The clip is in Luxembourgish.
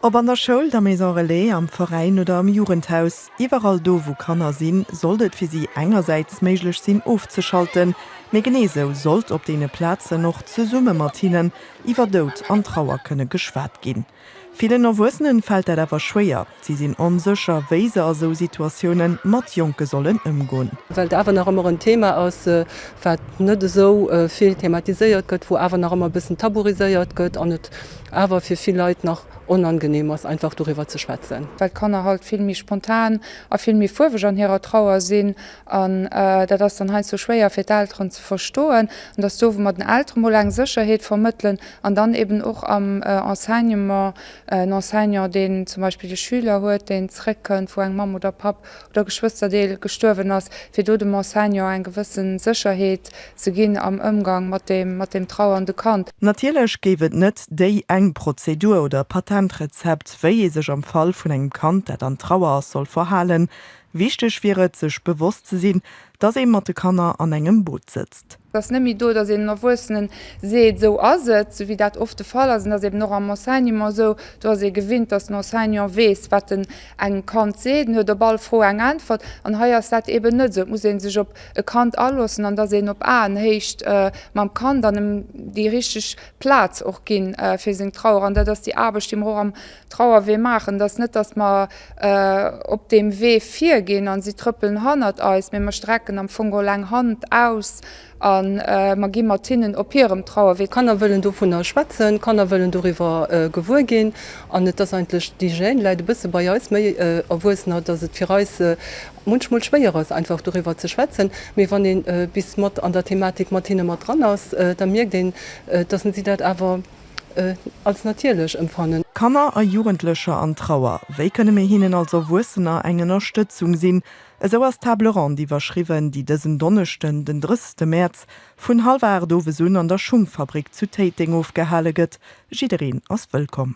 Ob an der Schoul, der Maison Relais, am Veräin oder am Jugendhaus, iwwerall do wou Kanner sinn, sollt et fir si engersäits méiglech sinn ofzeschalten, mee genee sou sollt op deene Plazen och zesumme mat hinnen iwwer Doud an Trauer kënne geschwat ginn. Villen Erwuessenen fält dat awer schwéier. Si sinn onsécher, wéi se a sou Situatioune mat Jonke sollen ëmgoen. Well et awer nach ëmmer en Thema ass, wat net esou vill thematiséiert gëtt, wou awer nach ëmmer e bëssen tabuiséiert gëtt an et awer fir vill Leit nach onangenehm ass, einfach doriwwer ze schwätzen. Well d'Kanner halt vill méi spontan a vill méi fuerweg an hirer Trauer sinn An dat ass dann heiansdo schwéier fir d'Elteren ze verstoen. An dass do, wou mer den Eltere mol eng Sécherheet vermëttelen an dann eben och am Enseignement en Enseignant, deen zum Beispill e Schüler huet, deen zréckkënnt, wou eng Mamm oder Papp oder Geschwësterdeel gestuerwen ass, fir do dem Enseignant eng gewësse Sécherheet ze ginn am Ëmgang mat deem, mat deem trauernde Kand. Natierlech géif et net déi eng Prozedur oder Patentrezept, wéi ee sech am Fall vun engem Kand, dat an Trauer ass, soll verhalen. Wichteg wier et, sech bewosst ze sinn, dass ee mat de Kanner an engem Boot sëtzt. Et ass net méi do, dass een den Erwuessenen seet, esou ass et, esou wéi dat oft de Fall ass. An et ass eben och am Enseignement esou, do ass ee gewinnt, dass den Enseignant weess, wat en engem Kand seet, en huet op all Fro eng Äntwert. An hei ass dat eben net esou. Et muss ee sech op e Kand aloossen an dass een op Aenhéicht mam Kand an em déi richteg Plaz och ginn fir seng Trauer. An dat ass déi Aarbecht, déi mer och am Trauerwee maachen. Et ass net, datt mer op deem Wee virginn a si trëppelen hannert eis, mee mer strecken am Fong geholl eng Hand aus a mer gi mat hinnen op hirem Trauerwee. D'Kanner wëllen dovunner schwätzen, d'Kanner wëllen doriwwer gewuer ginn an et ass eigentlech, déi Gêne läit e bësse bei eis méi Erwuessener, datt et fir eis munchmol schwéier ass einfach doriwwer ze schwätzen. Mee wann ee bis mat an der Thematik mat hinne mat dran ass, da mierkt een, datt si dat awer als natierlech empfannen. Kanner a Jugendlecher an Trauer, wéi kënne mir hinnen als Erwuessener eng Ënnerstëtzung sinn? Esou ass d'Table ronde iwwerschriwwen, déi dësen Donneschden, den 30 Mäerz, vun hallwer 8 owes un an der Schungfabrik zu Téiteng ofgehale gëtt. Jiddereen ass wëllkomm.